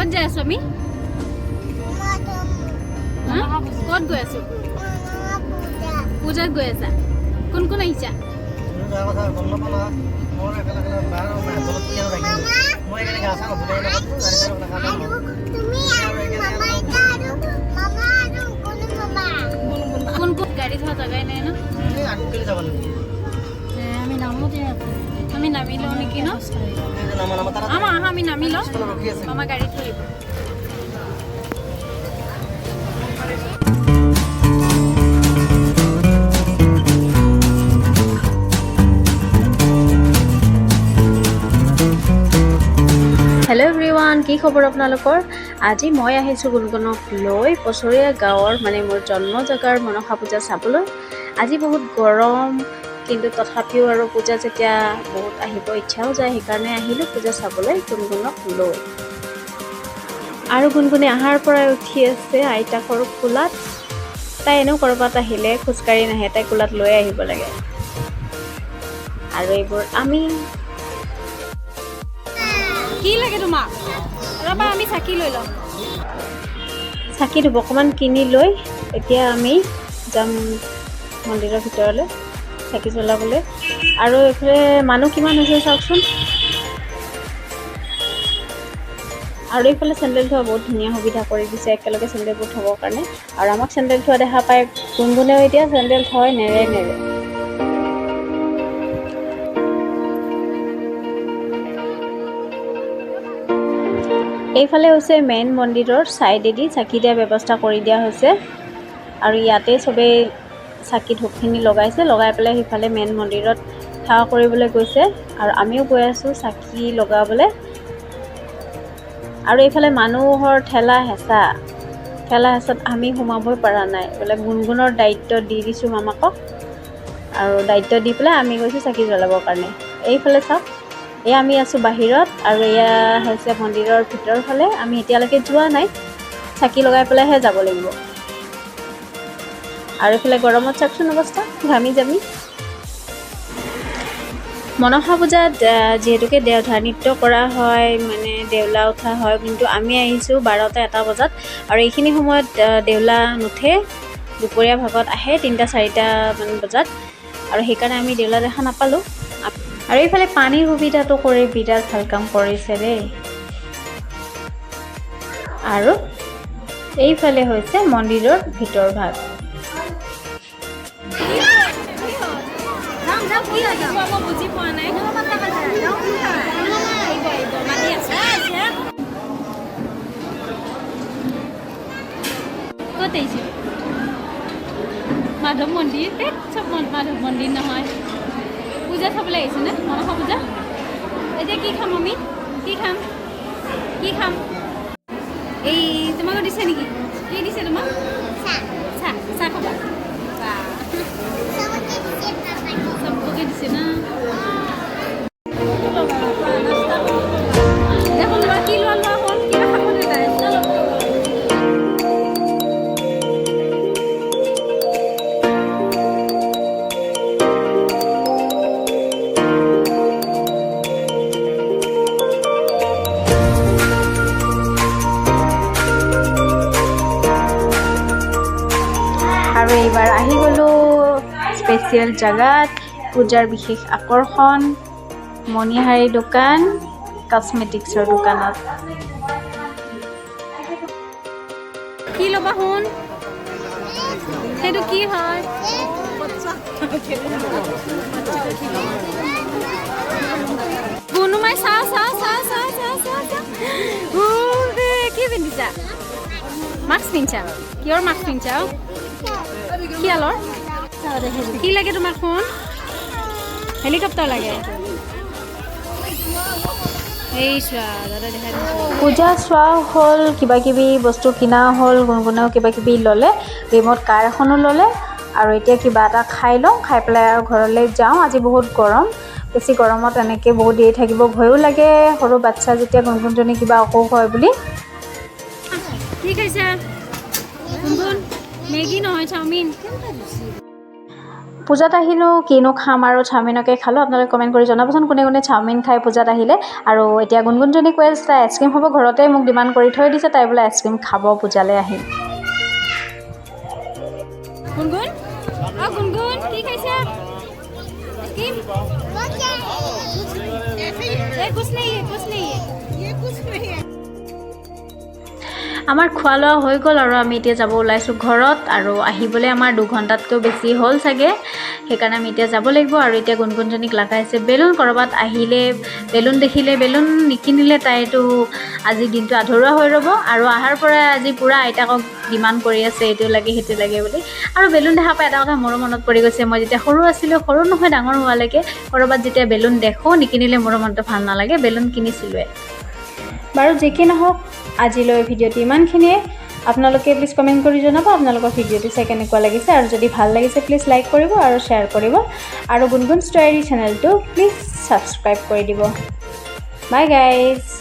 ক'ত যাই আছো আমি? হা? ক'ত গৈ আছো? পূজাত গৈ আছা? কোন কোন আহিছা? যোৱাৰ কথা গম নাপালা। মোৰ একেলগে বাৰ মাহঁতৰ কি আৰু ৰাখিম মই। সেইকাৰণে গা চা নুধুলে এনেকুৱা গাড়ী চাড়ী নাখাওঁ। তুমি আৰু মামা এটা আৰু মামা আৰু কোনো মামা। কোন কোন? গাড়ী থোৱা জেগাই নাই ন? এই আগত গ'লে যাব লাগিব। আমি নামো, আমি নামি লওঁ নেকি ন? এই যে নামা নামা তাত। আমাৰ আহা, আমি নামি লওঁ। পিছফালে ৰখি আছে। মামা গাড়ী থৈ আহিব। হেল্ল' এভৰিৱান, কি খবৰ আপোনালোকৰ? আজি মই আহিছোঁ গুণগুণক লৈ পছৰীয়া গাঁৱৰ, মানে মোৰ জন্ম জেগাৰ মনসা পূজা চাবলৈ। আজি বহুত গৰম, কিন্তু তথাপিও আৰু পূজা যেতিয়া বহুত আহিব ইচ্ছাও যায়, সেইকাৰণে আহিলোঁ পূজা চাবলৈ গুণগুণক লৈ। আৰু গুণগুণে অহাৰ পৰাই উঠি আছে আইতাকৰ কোলাত। তাই এনেও ক'ৰবাত আহিলে খোজকাঢ়ি নাহে, তাই কোলাত লৈ আহিব লাগে। আৰু এইবোৰ আমি কি লাগে তোমাক? ৰ'বা, আমি চাকি লৈ লওঁ। চাকি ধূপ অকণমান কিনি লৈ এতিয়া আমি যাম মন্দিৰৰ ভিতৰলৈ চাকি জ্বলাবলৈ। আৰু এইফালে মানুহ কিমান হৈছে চাওকচোন। আৰু এইফালে চেণ্ডেল থোৱা বহুত ধুনীয়া সুবিধা কৰি দিছে, একেলগে চেণ্ডেলবোৰ থ'বৰ কাৰণে। আৰু আমাক চেণ্ডেল থোৱা দেখা পাই গুণগুণেও এতিয়া চেণ্ডেল থয়, নেৰে নেৰে। এইফালে হৈছে মেইন মন্দিৰৰ ছাইডেদি চাকি দিয়া ব্যৱস্থা কৰি দিয়া হৈছে। আৰু ইয়াতে চবেই চাকি ধূপখিনি লগাইছে, লগাই পেলাই সিফালে মেইন মন্দিৰত সেৱা কৰিবলৈ গৈছে। আৰু আমিও গৈ আছোঁ চাকি লগাবলৈ। আৰু এইফালে মানুহৰ ঠেলা হেঁচা, ঠেলা হেঁচাত আমি সোমাবই পৰা নাই। বোলে গুণগুণৰ দায়িত্ব দি দিছোঁ মামাকক আৰু দায়িত্ব দি পেলাই আমি গৈছোঁ চাকি জ্বলাবৰ কাৰণে। এইফালে চাওক, এয়া আমি আছোঁ বাহিৰত আৰু এয়া হৈছে মন্দিৰৰ ভিতৰৰ ফালে। আমি এতিয়ালৈকে যোৱা নাই, চাকি লগাই পেলাইহে যাব লাগিব। আৰু এইফালে গৰমত চাওকচোন অৱস্থা, ঘামি জামি। মনসা পূজাত যিহেতুকে দেওধৰা নৃত্য কৰা হয়, মানে দেউলা উঠা হয়, কিন্তু আমি আহিছোঁ 12টা 1টা বজাত আৰু এইখিনি সময়ত দেউলা নুঠে, দুপৰীয়া ভাগত আহে 3টা 4টামান বজাত। আৰু সেইকাৰণে আমি দেউলা দেখা নাপালোঁ। আৰু এইফালে পানীৰ সুবিধাটো কৰি বিৰাট ভাল কাম কৰিছে দেই। আৰু এইফালে হৈছে মন্দিৰৰ ভিতৰ ভাগ। কি লাগিব মই বুজি পোৱা নাই। আহিব আহিব, মাতি আছো। ক'ত আহিছে? মাধৱ মন্দিৰ। এই চব মাধৱ মন্দিৰ নহয়, পূজা চাবলৈ আহিছে নে? মনসা পূজা। এতিয়া কি খাম আমি? কি খাম? কি খাম? এই তোমাকো দিছে নেকি? কি দিছে তোমাক? চাহ। চাহ খাবা? বাহ। চবকে দিছে পাপাই। চবকে দিছে না? দেখোন, লোৱা কি লোৱা লোৱা হ'ল, কিবা খাব নে নাই? আৰু এইবাৰ আহি গ'লোঁ স্পেচিয়েল জেগাত, পূজাৰ বিশেষ আকৰ্ষণ মণিহাৰী দোকান, কচমেটিক্সৰ দোকানত। কি ল'বা শুন? সেইটো কি হয়? গুণুমাই চাওঁ চাওঁ চাওঁ চাওঁ চাওঁ চাওঁ চাওঁ। উৰে, কি পিন্ধিছা? মাস্ক পিন্ধছা? কিহৰ মাস্ক পিন্ধছা? শিয়ালৰ। কি লাগে তোমাক সোণ? হেলিকপ্টাৰ লাগে। এই চোৱা, দাদা দেখাই দিছোঁ। পূজা চোৱা হ'ল, কিবা কিবি বস্তু কিনা হ'ল, গুণগুণেও কিবা কিবি ল'লে, ৰিম'ট কাৰ এখনো ল'লে। আৰু এতিয়া কিবা এটা খাই লওঁ, খাই পেলাই আৰু ঘৰলৈ যাওঁ। আজি বহুত গৰম, বেছি গৰমত এনেকৈ বহুত দেৰি থাকিব ভয়ো লাগে, সৰু বাচ্ছা যেতিয়া গুণগুণজনী কিবা অসুখ হয় বুলি। কি খাইছা গুণগুণ? মেগী নহয়, চাওমিন। পূজাত আহিলোঁ, কিনো খাম আৰু, চাওমিনকে খালোঁ। আপোনালোকে কমেণ্ট কৰি জনাবচোন, কোনে কোনে চাওমিন খায় পূজাত আহিলে। আৰু এতিয়া গুণগুণজনী কৈ আছে তাই আইচক্ৰীম খাব। ঘৰতে মোক ডিমাণ্ড কৰি থৈ দিছে, তাই বোলে আইচক্ৰীম খাব পূজালৈ আহি। গুণগুণ, অ গুণগুণ, কি খাইছা? আইচক্ৰীম? ये कुछ नहीं है, कुछ नहीं है। আমাৰ খোৱা লোৱা হৈ গ'ল আৰু আমি এতিয়া যাব ওলাইছোঁ ঘৰত। আৰু আহিবলৈ আমাৰ 2 ঘণ্টাতকৈও বেছি হ'ল চাগে, সেইকাৰণে আমি এতিয়া যাব লাগিব। আৰু এতিয়া গুণগুণজনীক লগাইছে বেলুন। ক'ৰবাত আহিলে, বেলুন দেখিলে, বেলুন নিকিনিলে তাইতো আজি দিনটো আধৰুৱা হৈ ৰ'ব। আৰু অহাৰ পৰাই আজি পূৰা আইতাকক ডিমাণ্ড কৰি আছে, এইটো লাগে, সেইটো লাগে বুলি। আৰু বেলুন দেখা পাই এটা কথা মোৰো মনত পৰি গৈছে। মই যেতিয়া সৰু আছিলোঁ, সৰু নহয়, ডাঙৰ হোৱালৈকে ক'ৰবাত যেতিয়া বেলুন দেখোঁ, নিকিনিলে মোৰো মনটো ভাল নালাগে। বেলুন কিনিছিলোঁৱে। বাৰু, যি কি নহওক, আজিলৈ ভিডিঅ'টো ইমানখিনিয়ে। আপোনালোকে প্লিজ কমেণ্ট কৰি জনাব আপোনালোকৰ ভিডিঅ'টো চাই কেনেকুৱা লাগিছে। আৰু যদি ভাল লাগিছে, প্লিজ লাইক কৰিব আৰু শ্বেয়াৰ কৰিব আৰু গুণগুণ ষ্টৰী চেনেলটো প্লিজ ছাবস্ক্ৰাইব কৰি দিব। Bye guys.